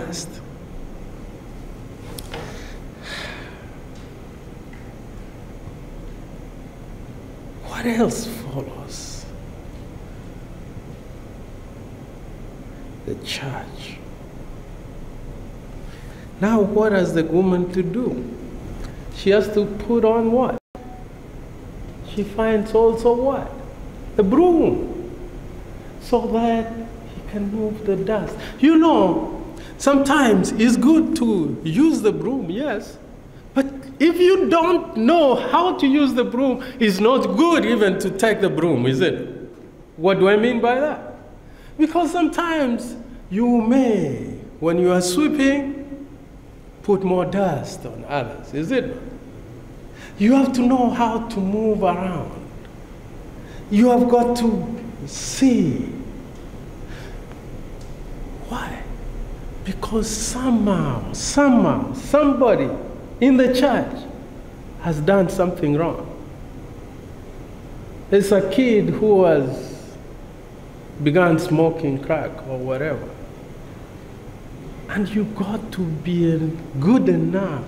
Dust. What else follows? The church. Now, what has the woman to do? She has to put on what? She finds also what? The broom. So that he can move the dust. You know, sometimes it's good to use the broom, yes. But if you don't know how to use the broom, it's not good even to take the broom, is it? What do I mean by that? Because sometimes you may, when you are sweeping, put more dust on others, is it? You have to know how to move around. You have got to see. Why? Because somehow, somehow, somebody in the church has done something wrong. There's a kid who has begun smoking crack or whatever. And you got to be good enough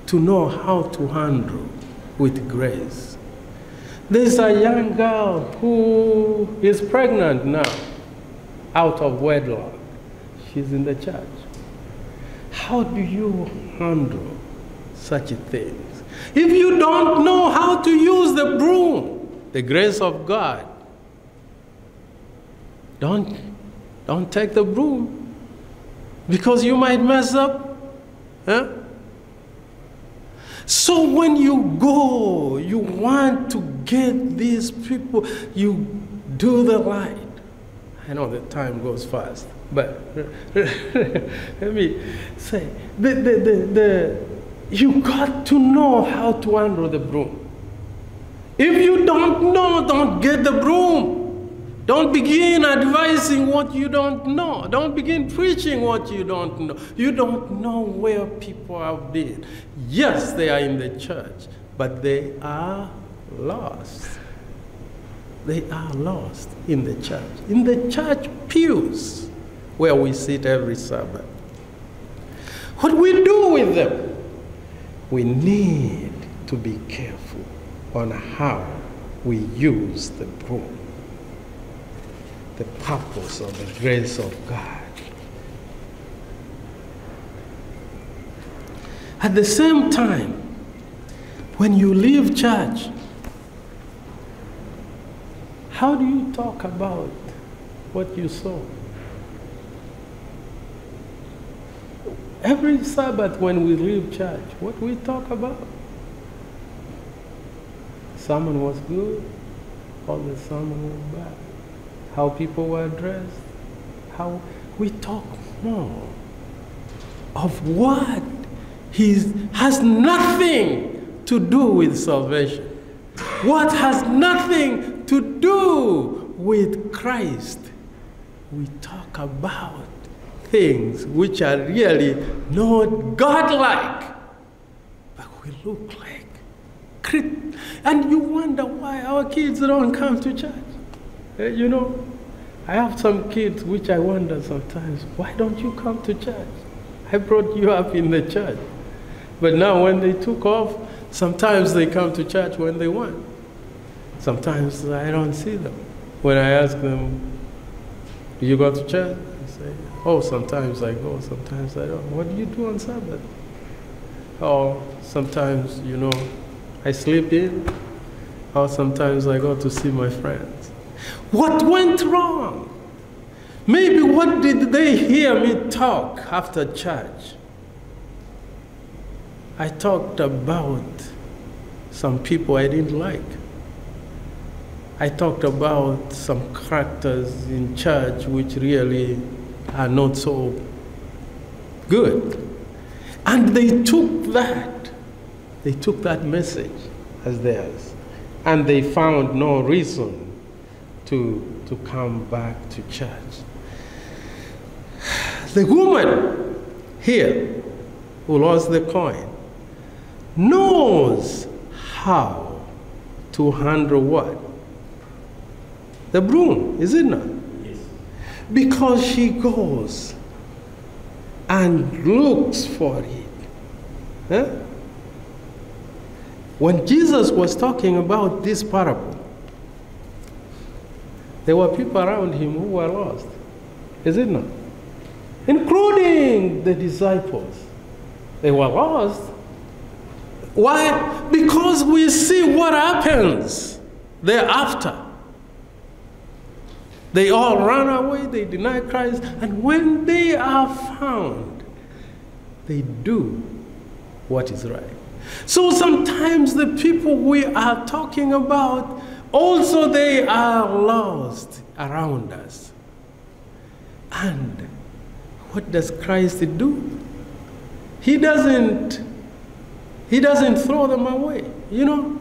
to know how to handle with grace. There's a young girl who is pregnant now, out of wedlock. She's in the church. How do you handle such things? If you don't know how to use the broom, the grace of God, don't, don't take the broom because you might mess up. Huh? So when you go, you want to get these people, you do the light. I know the time goes fast, but let me say, the, the, the, the, you got to know how to handle the broom. If you don't know, don't get the broom. Don't begin advising what you don't know. Don't begin preaching what you don't know. You don't know where people have been. Yes, they are in the church, but they are lost. They are lost in the church. In the church pews where we sit every Sabbath. What we do with them? We need to be careful on how we use the broom the purpose of the grace of God. At the same time, when you leave church, how do you talk about what you saw? Every Sabbath when we leave church, what we talk about? Sermon was good, or the sermon was bad. How people were dressed, how we talk more of what he has nothing to do with salvation, what has nothing to do with Christ. We talk about things which are really not godlike, but we look like Christ. And you wonder why our kids don't come to church. You know, I have some kids which I wonder sometimes, why don't you come to church? I brought you up in the church. But now when they took off, sometimes they come to church when they want. Sometimes I don't see them. When I ask them, do you go to church? They say, oh, sometimes I go, sometimes I don't. What do you do on Sabbath? Oh, sometimes, you know, I sleep in, or sometimes I go to see my friends. What went wrong? Maybe what did they hear me talk after church? I talked about some people I didn't like. I talked about some characters in church which really are not so good. And they took that. They took that message as theirs. And they found no reason to, to come back to church. The woman here who lost the coin knows how to handle what? The broom, is it not? Yes. Because she goes and looks for it. Huh? When Jesus was talking about this parable, there were people around him who were lost. Is it not? Including the disciples. They were lost. Why? Because we see what happens thereafter. They all run away, they deny Christ, and when they are found, they do what is right. So sometimes the people we are talking about, also they are lost around us. And what does Christ do? He doesn't throw them away, you know.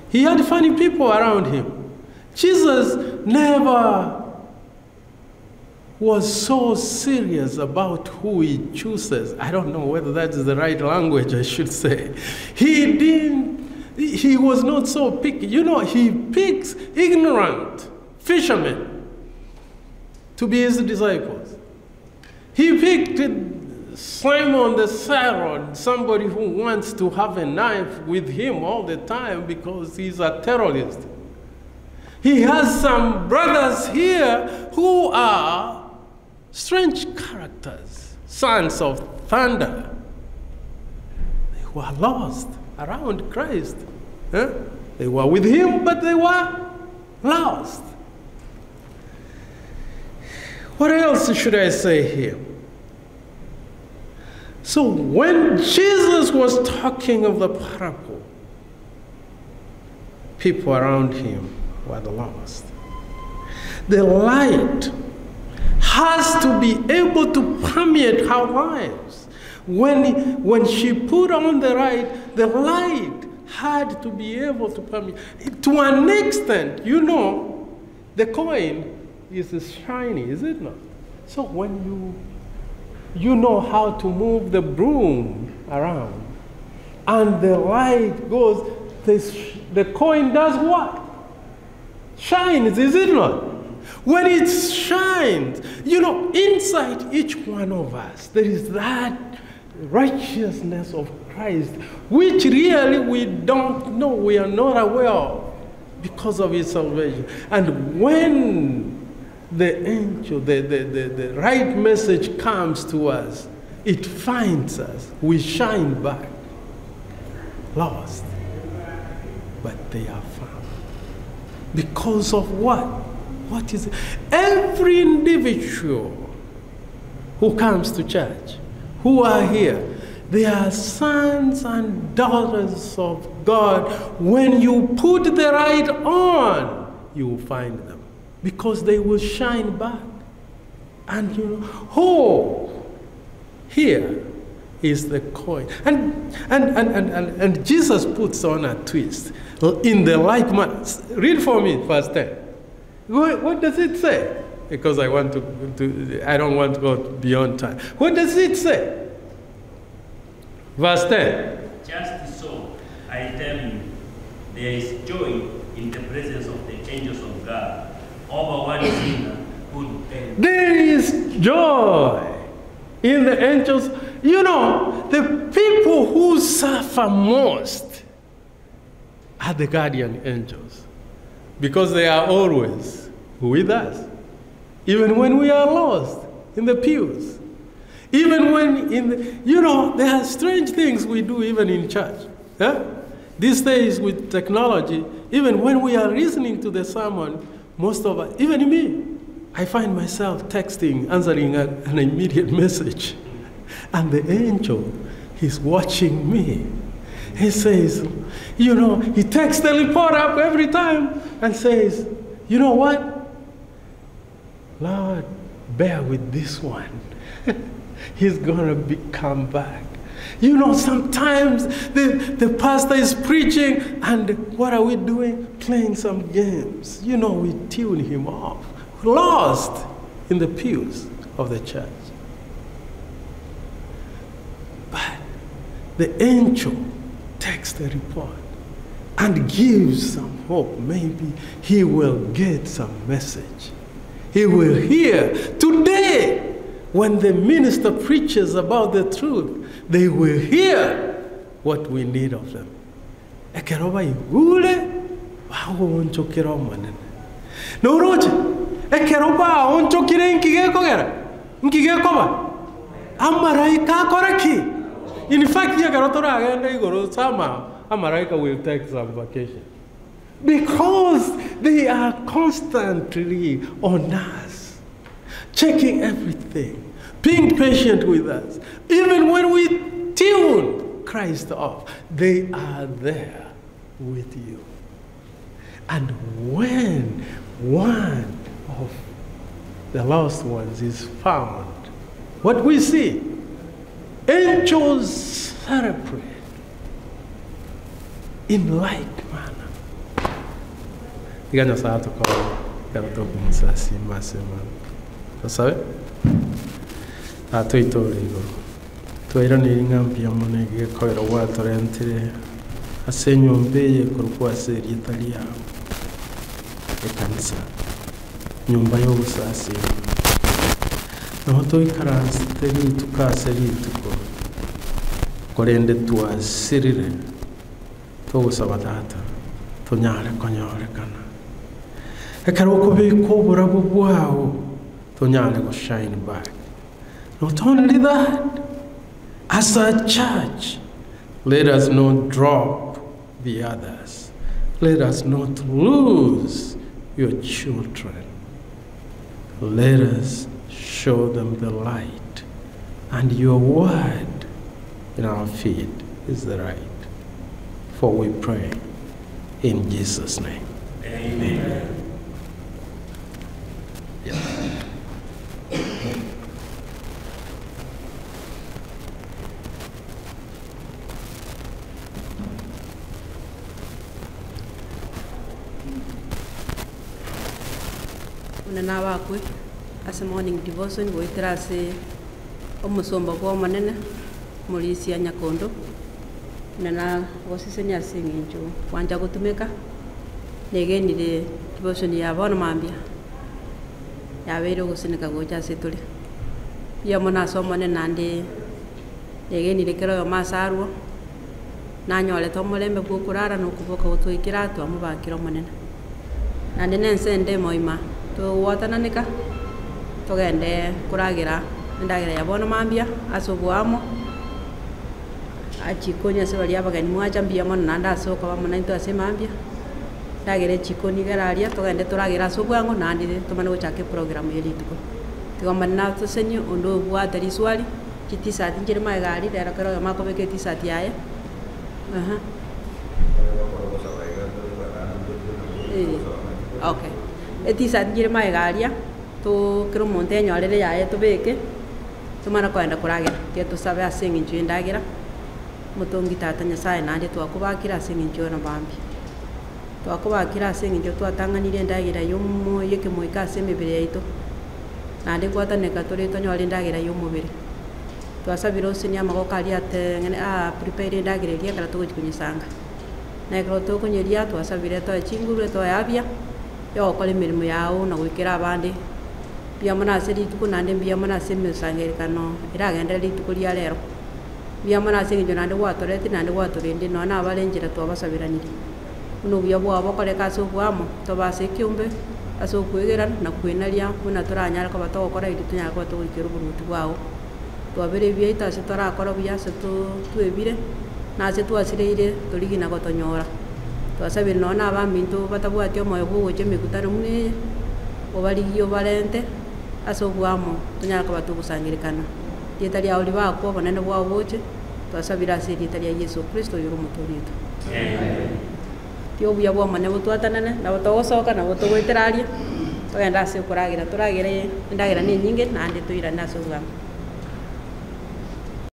He had funny people around him. Jesus never was so serious about who he chooses. I don't know whether that is the right language I should say. He was not so picky. You know, he picks ignorant fishermen to be his disciples. He picked Simon the Cyrene, somebody who wants to have a knife with him all the time because he's a terrorist. He has some brothers here who are strange characters, sons of thunder. They were lost around Christ. Huh? They were with him, but they were lost. What else should I say here? So when Jesus was talking of the parable, people around him were the lost. The light has to be able to permeate our lives. When she put on the light had to be able to permeate. To an extent, you know, the coin is shiny, is it not? So when you know how to move the broom around, and the light goes, the coin does what? Shines, is it not? When it shines, you know, inside each one of us, there is that righteousness of Christ, which really we don't know, we are not aware of, because of his salvation. And when the angel, the right message comes to us, it finds us, we shine back, lost, but they are found. Because of what? What is it? Every individual who comes to church, who are here, they are sons and daughters of God. When you put the right on, you will find them, because they will shine back. And you know, oh, here is the coin. And Jesus puts on a twist in the like manner. Read for me verse 10. What does it say? Because I want to I don't want to go beyond time. What does it say? Verse 10. Just so, I tell you, there is joy in the presence of the angels of God over one sinner who repents. There is joy in the angels. You know, the people who suffer most are the guardian angels, because they are always with us, even when we are lost in the pews, even when in the, you know, there are strange things we do even in church. Huh? These days with technology, even when we are listening to the sermon, most of us, even me, I find myself texting, answering an immediate message. And the angel is watching me. He says, you know, he takes the report up every time and says, you know what? Lord, bear with this one. He's going to come back. You know, sometimes the pastor is preaching, and what are we doing? Playing some games. You know, we tune him off. Lost in the pews of the church. But the angel takes the report and gives some hope. Maybe he will get some message. He will hear today. When the minister preaches about the truth, they will hear what we need of them. Ekero baigure, bagoonchokera Omonene. Noroche, ekero baonchokire inki gekogera? Inki gekoba? Amaraika akore ki? In fact, ekero toragende igoro somehow, amaraika will take some vacation. Because they are constantly on us, checking everything, being patient with us. Even when we tune Christ off, they are there with you. And when one of the lost ones is found, what we see, angels celebrate in like manner. Tiga Nyasaye atokonye ekero tokomosasima ase Imana. Tosabe. Tata oito ore igoro, twairaneirie ng'a mbuya mono egekorero gwatorentire ase enyomba eye ekorokwa ase erieta riao, ekanisa, nyomba y'ogosasima. Nabo toikaransete rituko ase rituko, korende twasirire, togosaba Tata, tonyare konyorekana. Ekero okobeka oborabu bwao, tonyare goshine back. Not only that, as a church, let us not drop the others. Let us not lose your children. Let us show them the light, and your word in our feet is the right. For we pray in Jesus' name. Amen. Buna nabakwe ase morning devotion goetera ase omosomba bwa Omonene Morisia Nyakondo, buna nagosesenia ase eng'encho gwancha gotumeka, negenire devotion ya bono mambia yabeire ogoseneka gocha ase tore. Mbuya mono ase Omonene naende negenire kera oyomo ase arwo, nanyorete omorembe bwa okorara na okoboka gotwaikera twamobakera Omonene. Naende na ense ende moima togwatananeka togende koragera endagera ya bono mambia ase oboamo achikoni ase baria abageni mwacha mbuya mono naende ase okoba mono intwe ase mambia endagera echikoni igere aria togende toragere ase obwango naende tomanye gochaka eprogram ya rituko. Tiga Omonene atosenie onde obwate riswali, chitisati nchire magega aria rero kera oyomo akobeka etisati yaye ehe. Eh, okay. Etisati nchire magega aria, too kera omonto enyorere yaye tobeke, tomane koenda koragera. Tiga tosabe ase eng'encho ya endagera, Omotongi Tata Nyasaye naende twakobakire ase eng'encho ya mambia. Twakobakire ase eng'encho twatang'anire endagera ya omo ya ekemoika ase emebere yaito, naende gwataneka tore tonyore endagera ya omobere. Twasabire osenie amagoko aria ateng'ene aa prepare endagera eria ekero togochia konyesanga. Na ekero tokonyeria twasabire toe chinguru etoe afya, ya ogokora emeremo yago na goikera abande. Mbuya mono ase rituko naende mbuya mono ase emesangererekano eragenderere rituko ria rero. Mbuya mono ase eng'encho naende gwatoretire naende gwatorendire nonya na abare enchera twabasaberanirie. Buna obuya bwao bokoreka ase oboamo, tobe ase ekeombe, ase okoegerana na kwenaria buna toranyare koba togokora erio tonyare koba togoikera oboruoti bwao. Twabere ebiaito ase torakore buya ase twebire, na ase twasireire torigie na gotonyora. Twasabire nonya na abaminto batabwati omoyo bwa ogocha emekutano buna eye, obarigie obarente ase oboamo tonyare koba togosangerekana. Rieta riao ribakwe obonene bwao boche, twasabire ase erieta ria Yeso Kristo oyore omotoori oito. Tiga obuya bwa Omonene botwatanane, nabo togosoka, nabo togoetera aria, togende ase okoragera, toragere endagera na enyinge, naende toirane ase obwango.